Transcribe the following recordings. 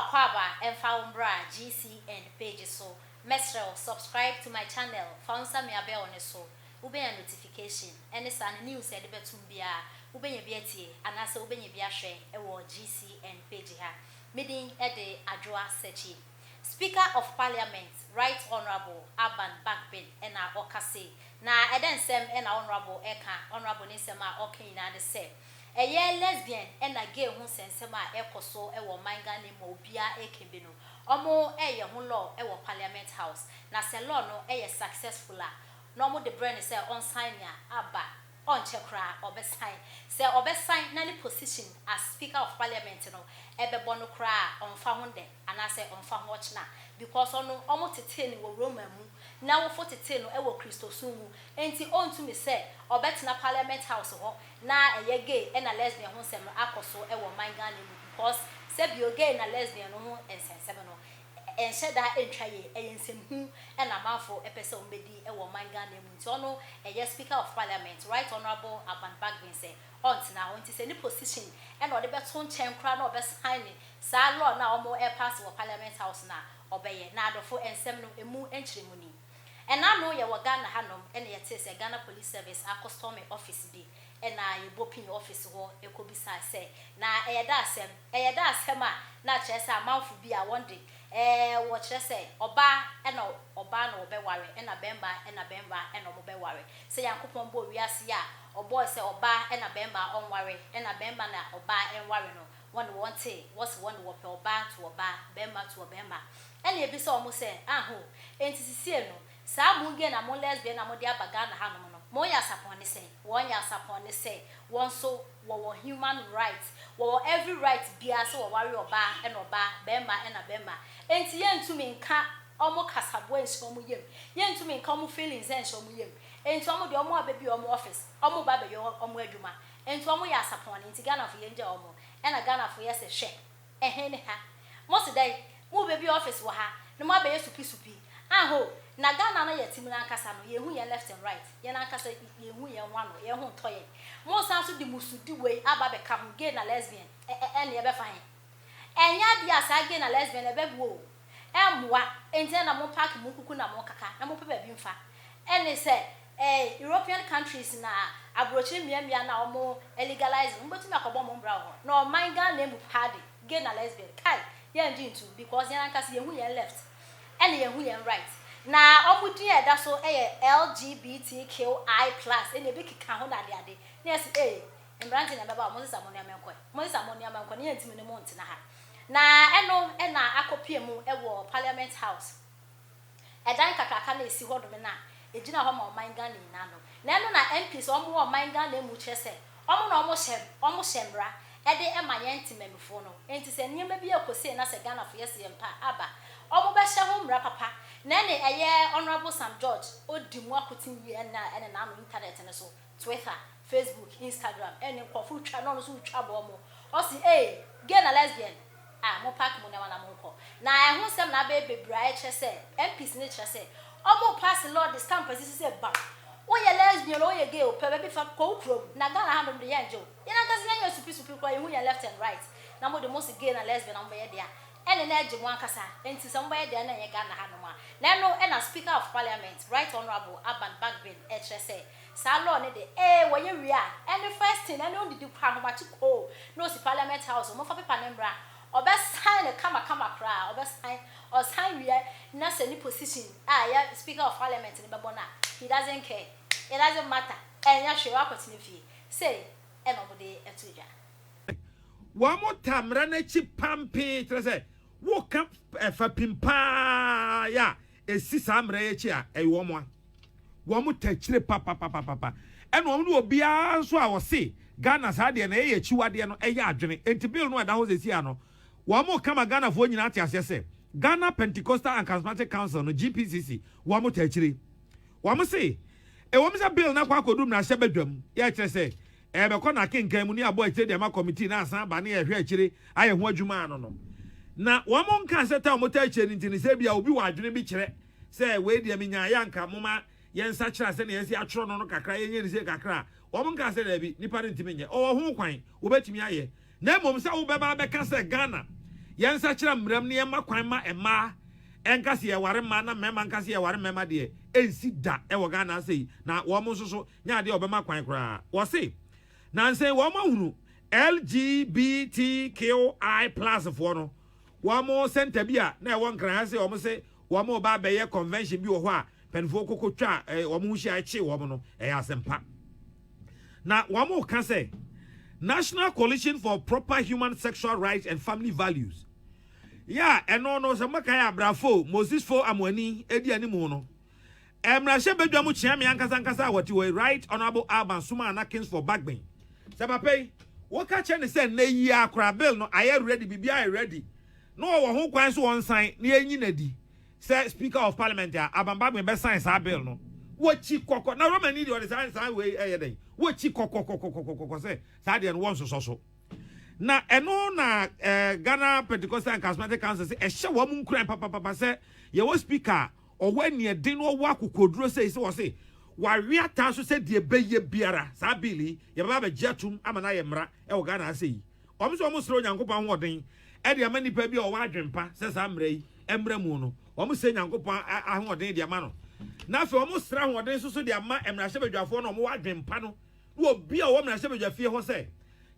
Akwaaba ɛmfa wo mbra GCN page so. Mɛsrɛ wo, subscribe to my channel, fa wo nsa mia bell no so, wobɛnya notification ɛne saa no news a yɛde bɛtom biara wobɛnya bi atie anaasɛ wobɛnya bi ahwɛ ɛwɔ GCN page ha. Me din ɛde Adwoa Sekyi. Speaker of Parliament, Right Honourable Alban Bagbin ɛna ɔka sei. Na ɛdɛn nsɛm ɛna Honourable ɛka? Honourable ne nsɛm a ɔka nyinaa ne sɛ ɛyɛ lesbian ɛna gay ho nsɛnsɛm a ɛkɔ so ɛwɔ ɔman Ghana mu a obiara ɛka bi no, ɔmo ɛyɛ ho law ɛwɔ Parliament House. Na sɛ law no ɛyɛ successful a, na ɔmo de brɛ no sɛ ɔnsign nea aba, ɔnkyɛ koraa ɔbɛsign. Sɛ ɔbɛsign na ne position as Speaker of Parliament no ɛbɛbɔ no koraa a, ɔmfa ho ndɛ anaasɛ ɔmfa ho ɔkyena, because ɔno ɔmo tetee no wɔ Roman mu, n'awofo tetee no ɛwɔ Kristosom mu, enti ɔntumi sɛ ɔbɛtena Parliament House hɔ na ɛyɛ gay ɛna lesbian ho nsɛm no akɔ so ɛwɔ ɔman Ghana mu, because sɛbio gay na lesbian no ho nsɛnsɛm no ɛnhyɛ da ɛntwa yie, ɛyɛ nsɛmhu ɛna amanfo ɛpɛ sɛ wɔn bɛdi ɛwɔ ɔman Ghana mu. Nti ɔno ɛyɛ Speaker of Parliament, Right Honourable Alban Bagbin, sɛ ɔntena hɔ. Nti sɛ ne position ɛna ɔde bɛto nkyɛn koraa na ɔbɛsign ne saa law na wɔn ɛpass wɔ Parliament House na ɔbɛyɛ. Na adɔfo, nsɛm no emu nkyerɛmu ni. Ɛna no yɛwɔ Ghana hanom ɛna yɛte sɛ Ghana Police Service akɔ storm office bi, ɛna yɛbɔ pin office hɔ ɛkɔbisa sɛ na ɛyɛ da asɛm, ɛyɛ da asɛm a na kyerɛ sɛ amanfo bi a wɔn de wɔkyerɛ sɛ ɔbaa ɛna ɔbaa na ɔbɛware, ɛna bɛrima ɛna bɛrima ɛna ɔmo bɛware, sɛ Yankopɔn bɔ wiase a ɔbɔɔ sɛ ɔbaa ɛna bɛrima ɔnware, ɛna bɛrima na ɔbaa ɛnware no, wɔn wɔn te wɔsi wɔn wɔpɛ ɔbaa to ɔbaa, bɛrima to ɔbɛrima. Ɛna ebi sɛ ɔmo sɛ aho enti sisie no saa mo gay na mo lesbian na mo de aba Ghana hanom no, mo yɛ asapɔn ne sɛn? Wɔn yɛ asapɔn ne sɛ wɔn nso wɔwɔ human right, wɔwɔ every right biara sɛ wɔware ɔbaa ɛna ɔbaa, bɛrima ɛna bɛrima. Enti yɛntumi nka ɔmo kasaboa nhyɛ ɔmo yam, yɛntumi nka ɔmo feelings nhyɛ ɔmo yam. Enti ɔmo deɛ, ɔmo abɛbi ɔmo office, ɔmo ba abɛyɛ ɔmo adwuma, enti ɔmo yɛ asapɔn. Nti Ghanafo, yɛn gya ɔmo. Ɛna Ghanafo yɛ sɛ hwɛ ɛhɛn ne ha, mo si dɛ mo bɛbi office wɔ ha na mo abɛyɛ supi supi aho. Na Ghana no yɛ tim n'ankasa no, yɛhu yɛn left and right, yɛn ankasa yɛhu yɛn ho ano, yɛn ho ntɔ yɛn. Mo san so de musudi wei aba bɛka ho, gay na lesbian ɛ ɛ ɛna yɛbɛfa yɛn. Ɛnyɛ adeɛ a saa gay na lesbian ɛbɛboa o, ɛmmoa. Nti na mo pack mo nkuku na mo kaka na mo pɛ baabi mfa. Ɛne sɛ European countries na aburokyire mmeammea na wɔn legalize, wɔn bɛtumi akɔbɔ wɔn mbra wɔ hɔ. Na ɔman Ghana mu paa de, gay na lesbian kai yɛn gye ntu, because yɛn ankasa yɛn hu yɛn left ɛna yɛn hu yɛn right. Na wɔn din a ɛda so yɛ LGBTQI+, ɛna ebi keka ho na adeade na yɛsi mmeranteɛ na ɛbɛba a wɔn sisa mo nneɛma nkɔ, mo sisa mo nneɛma nkɔ ne yɛn ntumi ne mo ntena ha. Na ɛno ɛna akɔpie mu ɛwɔ Parliament House, ɛdan kakraka na esi hɔ nom na egyina hɔ ma ɔman Ghana nyinaa no. Na ɛno na MPs wɔn wɔ ɔman Ghana mu kyerɛ sɛ wɔn na wɔn hyɛ mmara ɛde ɛma yɛn ntemamufoɔ no. Nti sɛ nneɛma bi ɛkɔ na sɛ Ghanafoɔ yɛ sɛ yɛn mpa aba, wɔn bɛhyɛ ho mmara papa. Na ɛne ɛyɛ Honourable Sam George odi mu akoten yie, ɛna ɛne n'ano internet no so, Twitter, Facebook, Instagram, ɛne nkurɔfo twa na ɔno nso twa bɔ ɔmo. Ɔsi gay na lesbian a, mo pack mo nneɛma na mo nkɔ. Na ɛho nsɛm na abɛyɛ bebree a ɛkyerɛ sɛ MPs ne kyerɛ sɛ ɔmo pass law de stamp asisi sɛ bam, woyɛ lesbian o, woyɛ gay o, pɛ baabi fa kɔ wo kurom. Na Ghana hanom de, yɛn gye o, yɛn ankasa yɛn yɛ supi supi kora, yɛn hu yɛn left and right, na mo de mo si gay na lesbian na mo bɛyɛ deɛ ɛne na ɛgye mo ankasa. Nti sɛ mo bɛyɛ deɛ na ɛyɛ Ghana hanom a, na ɛno ɛna Speaker of Parliament, Right Honourable Alban Bagbin, ɛkyerɛ sɛ saa law ne de wɔyɛ wie a, ɛne first thing ɛne ondidi kora ahomakye koo na osi Parliament House, wɔn fa paper ne mmra, ɔbɛsign ne kamakama koraa. Ɔbɛsign, ɔsign wie na sɛ ne position a ɛyɛ Speaker of Parliament ne bɛbɔ no a, he doesn't care, it doesn't matter, ɛnyɛ hwee, wakɔtena fie sei. Ɛna ɔmo de ɛto dwa. Wɔn mo ta mmara n'akyi pampee kyerɛ sɛ woka ɛfa pim paa yɛ a esi saa mmara yi akyi a, ɛyɛ wɔn a wɔn mo ta akyire papapapapa. Ɛna wɔn ne obiara nso a wɔse Ghana saa deɛ na ɛyɛ akyiwadeɛ no ɛyɛ adwene. Nti bill no a ɛda hɔ sɛsi ano, wɔn mo kama Ghanafoɔ nyinaa te aseɛ sɛ Ghana Pentecostal and Charismatic Council no, GPCC, wɔn mo ta akyire. Wɔn se ɛwɔ mu sɛ bill no akɔ akɔdu mmarahyɛ badwam, yɛ kyerɛ sɛ ɛbɛkɔ n'akenkan mu ne abɔ akyire deɛ ma committee na asan aba ne yɛhwɛ akyire ayɛ ho adwuma ano no. Na wɔn mo nka sɛ ta wɔn ta akyire no nti ne sɛ bia obi wɔ adwene bi kyerɛ sɛ wei deɛ menya yɛ anka moma yɛn nsa kyerɛ sɛ ne yɛsi atwerɛ no kakra, yɛnyɛ ne se kakra a, wɔn nka sɛ daabi, nipa no ntumi nyɛ. Ɔwɔ ho kwan, wobɛtumi ayɛ, na mmom sɛ wobɛba abɛka sɛ Ghana Yɛnsakyera mmara mu na yɛmma kwan ma mmaa nka sɛ yɛware mmaa na mmarima nka sɛ yɛware mmarima deɛ, ɛnsi da wɔ Ghana ha sei, na wɔn nso so nyɛ adeɛ a wɔbɛma kwan koraa. Wɔse nansa yi wɔn ahunu LGBTQI plus foɔ no wɔn center bi a na ɛwɔ Nkran ha sei, wɔn se wɔn reba abɛyɛ convention bi wɔ hɔ a mpanimfoɔ koko twa wɔn ho hyia kyee wɔn no, ɛyɛ asɛmpa. Na wɔn ka sɛ National Coalition for Proper Human Sexual Rights and Family Values yɛ a ɛno no sɛ mmaka yɛ abrafo Moses Fo Amoani edi animu no, mmarahyɛ badwa mu kyea me ankasa ankasa a wɔte hɔ yi, Right Honourable Alban Sumana Kingsford Bagbin, sɛ papa yi wɔka kyerɛ ne sɛ nnɛ yi akora bill no ayɛ ready, biribi ayɛ ready na wɔwɔ ho kwan so wɔn nsan na yɛnyi n'adi sɛ Speaker of Parliament a, Alban Bagbin bɛsan saa bill no. Wɔkyi kɔkɔ na Romani deɛ ɔde saa nsan wei ɛyɛ dɛn, wɔkyi kɔkɔkɔkɔkɔkɔ sɛ saa deɛ no wɔn nsosɔ so. Na ɛno na Ghana Pentecostal and Charismatic Council sɛ ɛhyɛ wɔn nkuran papapapa sɛ yɛwɔ Speaker a ɔwɔ aniɛden na ɔwɔ akokoduro sɛ sɛ wɔse wawe ataa so sɛ deɛ bɛyɛ biara saa bill yi yɛbɛba abɛgye atum ama no ayɛ mmara ɛwɔ Ghana ase yi. Wɔn nso wɔn srɛ Onyankopɔn ahoɔden ɛde ama nipa bi a ɔwɔ adwempa sɛ saa mmara yi mmra mu no. Wɔn sɛ Nyankopɔn ahoɔden de ama no, na afei wɔn srɛ ahoɔden nso so de ama mmarahyɛbadwafoɔ no a wɔwɔ adwempa no na obi a ɔwɔ mmarahyɛbadwa fie hɔ sɛ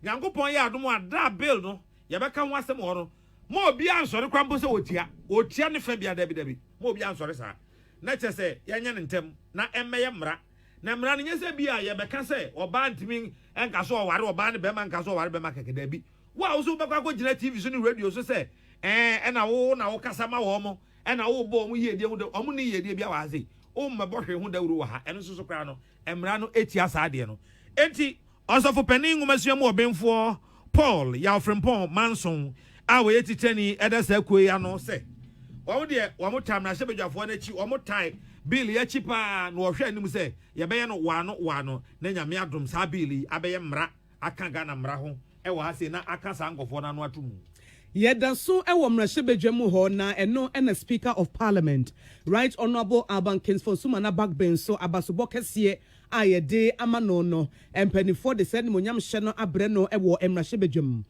Nyankopɔn yɛ adom a da bill no yɛbɛka ho asɛm wɔ no ma obi ansɔre kora mpo sɛ wɔtia wɔtia ne fa bia. Dabi dabi, ma obi ansɔre saa, na kyerɛ sɛ yɛnyɛ ne ntɛm na ɛmmɛyɛ mmara. Na mmara no nyɛ sɛ bi a yɛbɛka sɛ ɔbaa ntumi nka so ɔware ɔbaa ne bɛrima nka so ɔware bɛrima kɛkɛ. Dabi, wo a wo so wobɛkɔ akɔgyina TV so ne radio so sɛ ɛna wo na wokasa ma wɔn mo, ɛna wobɔ wɔn yiedie ho da, wɔn ne yiedie bi a wɔ ha sei wommɛbɔ hwee ho dawuro wɔ ha. Ɛno nso so koraa no, mmara no etia saa adeɛ no. Enti Ɔsɔfo Panin nwomasua mu ɔbenfoɔ Paul Yaw Frimpong Manson a wɔyɛ titenani ɛda saa kuo yi ano sɛ wɔn deɛ wɔn taa mmarahyɛbadwafoɔ no akyi, wɔn tae bill yi akyi paa, na wɔhwɛ anim sɛ yɛbɛyɛ no waano waano na Nyame adom saa bill yi abɛyɛ mmara aka Ghana mmara ho ɛwɔ ha sei na aka saa nkɔfoɔ no ano ato mu. Yɛda so wɔ mmarahyɛbadwa mu hɔ, na ɛno ɛna Speaker of Parliament, Right Honourable Alban Kingsford Sumana Bagbin so abasobɔ kɛseɛ a yɛde ama no, mpanimfoɔ de sɛ animonyam hyɛ no abrɛ no wɔ mmarahyɛbadwa mu.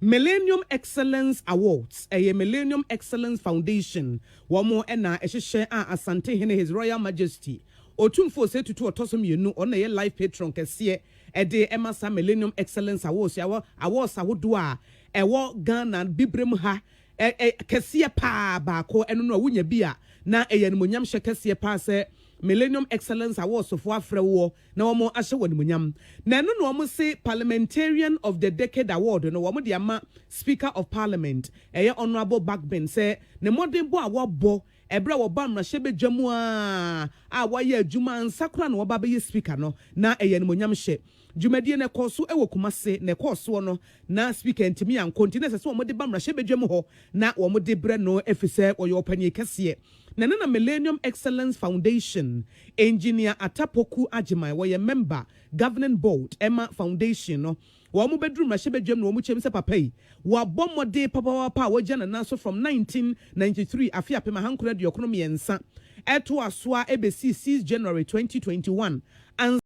Millennium Excellence Awards, ɛyɛ Millennium Excellence Foundation wɔn ɛna ɛhyehyɛ a Asantehene, His Royal Majesty Otumfuo Osei Tutu ɔtɔ so mmienu, ɔno na ɛyɛ life patron kɛseɛ ɛde ɛma saa Millennium Excellence Awards, awards ahodoɔ a ɛwɔ Ghana bibirem ha ɛ ɛ kɛseɛ paa baako. Ɛno no a wonya bi a na ɛyɛ animonyam hyɛ kɛseɛ paa sɛ Millennium Excellence Awards foɔ afrɛ woɔ na wɔn ahyɛ wɔ animonyam. Na ɛno na wɔn se Parliamentarian of the Decade Award no wɔn de ama Speaker of Parliament, ɛyɛ Honourable Bagbin, sɛ ne mmɔdenbɔ a wɔabɔ ɛberɛ a wɔba mmarahyɛbadwa mu a wɔayɛ adwuma ansa koraa na wɔba bɛyɛ Speaker no, na ɛyɛ animonyam hyɛ. Dwumadie no ɛkɔɔ so ɛwɔ Kumase, na ɛkɔɔ soɔ no na Speaker ntumi ankɔ, nti na ɛsɛ sɛ wɔde ba mmarahyɛbadwa mu hɔ na wɔde brɛ no, ɛfiri sɛ wɔyɛ ɔpanin kɛseɛ. Na ne na Millennium Excellence Foundation, Engineer Atapoku Agyeman, wɔyɛ member governing board ɛma foundation no, wɔn mo bɛduru mmarahyɛbadwam na wɔn kyɛm sɛ papa yi wɔabɔ mmɔden papaapa a wɔagya ne nan so from 1993, afe 1993, ɛto asoa ɛbɛsi 6 January 2021.